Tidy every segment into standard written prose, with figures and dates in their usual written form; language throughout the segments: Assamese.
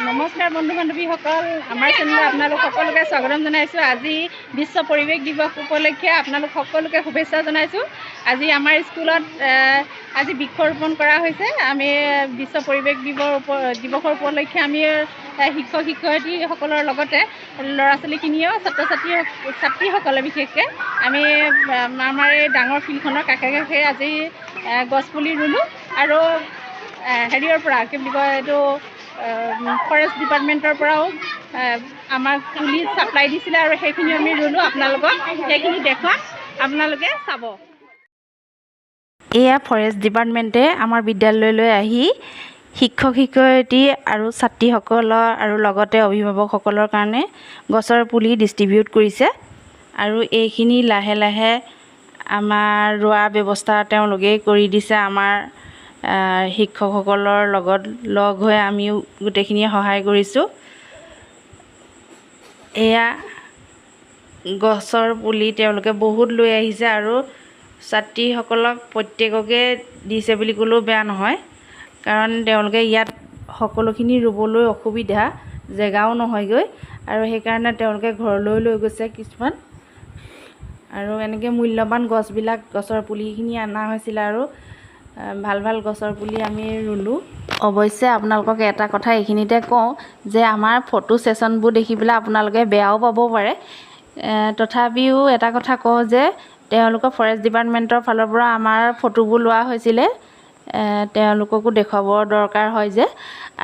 নমস্কাৰ বন্ধু বান্ধৱীসকল, আমাৰ চেনেলত আপোনালোক সকলোকে স্বাগতম জনাইছোঁ। আজি বিশ্ব পৰিৱেশ দিৱস উপলক্ষে আপোনালোক সকলোকে শুভেচ্ছা জনাইছোঁ। আজি আমাৰ স্কুলত আজি বৃক্ষৰোপণ কৰা হৈছে। আমি বিশ্ব পৰিৱেশ দিৱসৰ উপলক্ষে আমি শিক্ষক শিক্ষয়িত্ৰীসকলৰ লগতে ল'ৰা ছোৱালীখিনিও, ছাত্ৰ ছাত্ৰী ছাত্ৰীসকলে বিশেষকৈ আমি আমাৰ এই ডাঙৰ ফিল্ডখনৰ কাষে কাষে আজি গছপুলি ৰুলোঁ। আৰু হেৰিয়ৰ পৰা, কি বুলি কয় এইটো, ফৰেষ্ট ডিপাৰ্টমেণ্টৰ পৰাও আমাক পুলি ছাপ্লাই দিছিলে আৰু সেইখিনি আমি ৰুলোঁ। আপোনালোকক সেইখিনি দেখুৱাম, আপোনালোকে চাব। এয়া ফৰেষ্ট ডিপাৰ্টমেণ্টে আমাৰ বিদ্যালয়লৈ আহি শিক্ষক শিক্ষয়িত্ৰী আৰু ছাত্ৰীসকলৰ আৰু লগতে অভিভাৱকসকলৰ কাৰণে গছৰ পুলি ডিষ্ট্ৰিবিউট কৰিছে। আৰু এইখিনি লাহে লাহে আমাৰ ৰোৱা ব্যৱস্থা তেওঁলোকেই কৰি দিছে। আমাৰ শিক্ষকসকলৰ লগত লগ হৈ আমিও গোটেইখিনিয়ে সহায় কৰিছোঁ। এয়া গছৰ পুলি তেওঁলোকে বহুত লৈ আহিছে আৰু ছাত্ৰীসকলক প্ৰত্যেককে দিছে বুলি ক'লেও বেয়া নহয়, কাৰণ তেওঁলোকে ইয়াত সকলোখিনি ৰুবলৈ অসুবিধা, জেগাও নহয়গৈ আৰু সেইকাৰণে তেওঁলোকে ঘৰলৈ লৈ গৈছে কিছুমান। আৰু এনেকৈ মূল্যৱান গছবিলাক, গছৰ পুলিখিনি অনা হৈছিলে আৰু ভাল ভাল গছৰ পুলি আমি ৰুলোঁ। অৱশ্যে আপোনালোকক এটা কথা এইখিনিতে কওঁ যে আমাৰ ফটো ছেশ্যনবোৰ দেখি পেলাই আপোনালোকে বেয়াও পাব পাৰে। তথাপিও এটা কথা কওঁ যে তেওঁলোকৰ ফৰেষ্ট ডিপাৰ্টমেণ্টৰ ফালৰ পৰা আমাৰ ফটোবোৰ লোৱা হৈছিলে, তেওঁলোককো দেখুৱাব দৰকাৰ হয় যে।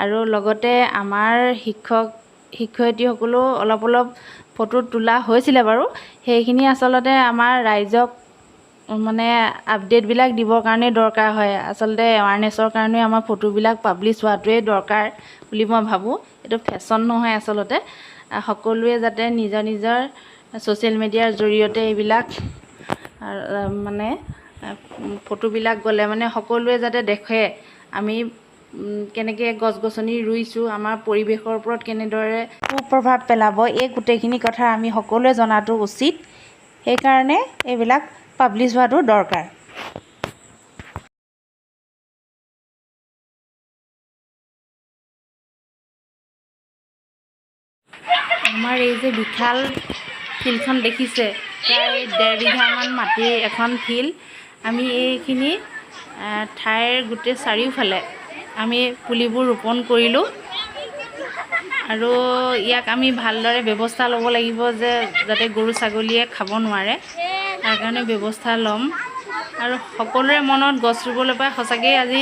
আৰু লগতে আমাৰ শিক্ষক শিক্ষয়িত্ৰীসকলেও অলপ অলপ ফটো তোলা হৈছিলে বাৰু। সেইখিনি আচলতে আমাৰ ৰাইজক মানে আপডেটবিলাক দিবৰ কাৰণেই দৰকাৰ হয়। আচলতে এৱাৰনেছৰ কাৰণে আমাৰ ফটোবিলাক পাব্লিছ হোৱাটোৱেই দৰকাৰ বুলি মই ভাবোঁ। এইটো ফেশ্বন নহয়, আচলতে সকলোৱে যাতে নিজৰ নিজৰ ছ'চিয়েল মিডিয়াৰ জৰিয়তে এইবিলাক মানে ফটোবিলাক গ'লে মানে সকলোৱে যাতে দেখে আমি কেনেকৈ গছ গছনি ৰুইছোঁ, আমাৰ পৰিৱেশৰ ওপৰত কেনেদৰে কুপ্ৰভাৱ পেলাব, এই গোটেইখিনি কথা আমি সকলোৱে জনাটো উচিত। সেইকাৰণে এইবিলাক পাব্লিছ হোৱাটো দৰকাৰ। আমাৰ এই যে বিশাল ফিল্ডখন দেখিছে, প্ৰায় 1.5 বিঘামান মাটিৰ এখন ফিল্ড। আমি এইখিনি ঠাইৰ গোটেই চাৰিওফালে আমি পুলিবোৰ ৰোপণ কৰিলোঁ আৰু ইয়াক আমি ভালদৰে ব্যৱস্থা ল'ব লাগিব যে যাতে গৰু ছাগলীয়ে খাব নোৱাৰে, তাৰ কাৰণে ব্যৱস্থা ল'ম। আৰু সকলোৰে মনত গছ ৰুবলৈ পাই সঁচাকৈয়ে আজি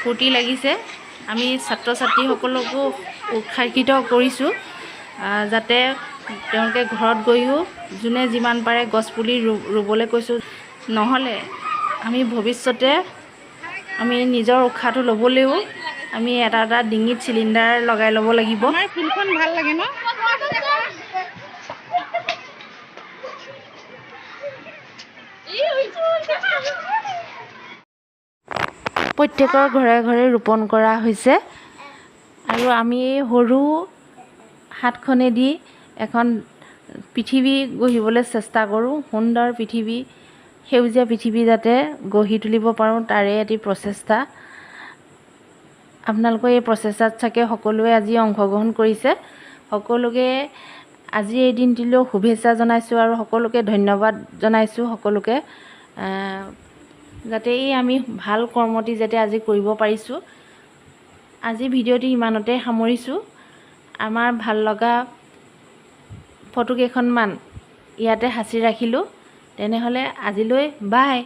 ফূৰ্তি লাগিছে। আমি ছাত্ৰ ছাত্ৰীসকলকো উৎসাহিত কৰিছোঁ যাতে তেওঁলোকে ঘৰত গৈও যোনে যিমান পাৰে গছপুলি ৰুবলৈ কৈছোঁ। নহ'লে আমি ভৱিষ্যতে আমি নিজৰ উশাহটো ল'বলৈও আমি এটা এটা ডিঙিত চিলিণ্ডাৰ লগাই ল'ব লাগিব। আমাৰ ফিল্ডখন ভাল লাগে ন? প্ৰত্যেকৰ ঘৰে ঘৰে ৰোপণ কৰা হৈছে আৰু আমি এই সৰু হাতখনেদি এখন পৃথিৱী গঢ়িবলৈ চেষ্টা কৰোঁ। সুন্দৰ পৃথিৱী, সেউজীয়া পৃথিৱী যাতে গঢ়ি তুলিব পাৰোঁ, তাৰে এটি প্ৰচেষ্টা। আপোনালোকৰ এই প্ৰচেষ্টাত চাগে সকলোৱে আজি অংশগ্ৰহণ কৰিছে। সকলোকে আজি এই দিনটিলৈও শুভেচ্ছা জনাইছোঁ আৰু সকলোকে ধন্যবাদ জনাইছোঁ, সকলোকে যাতে এই আমি ভাল কৰ্মটি যাতে আজি কৰিব পাৰিছোঁ। আজি ভিডিঅ'টি ইমানতে সামৰিছোঁ। আমাৰ ভাল লগা ফটো কেইখনমান ইয়াতে সাঁচি ৰাখিলোঁ। তেনেহ'লে আজিলৈ বাই।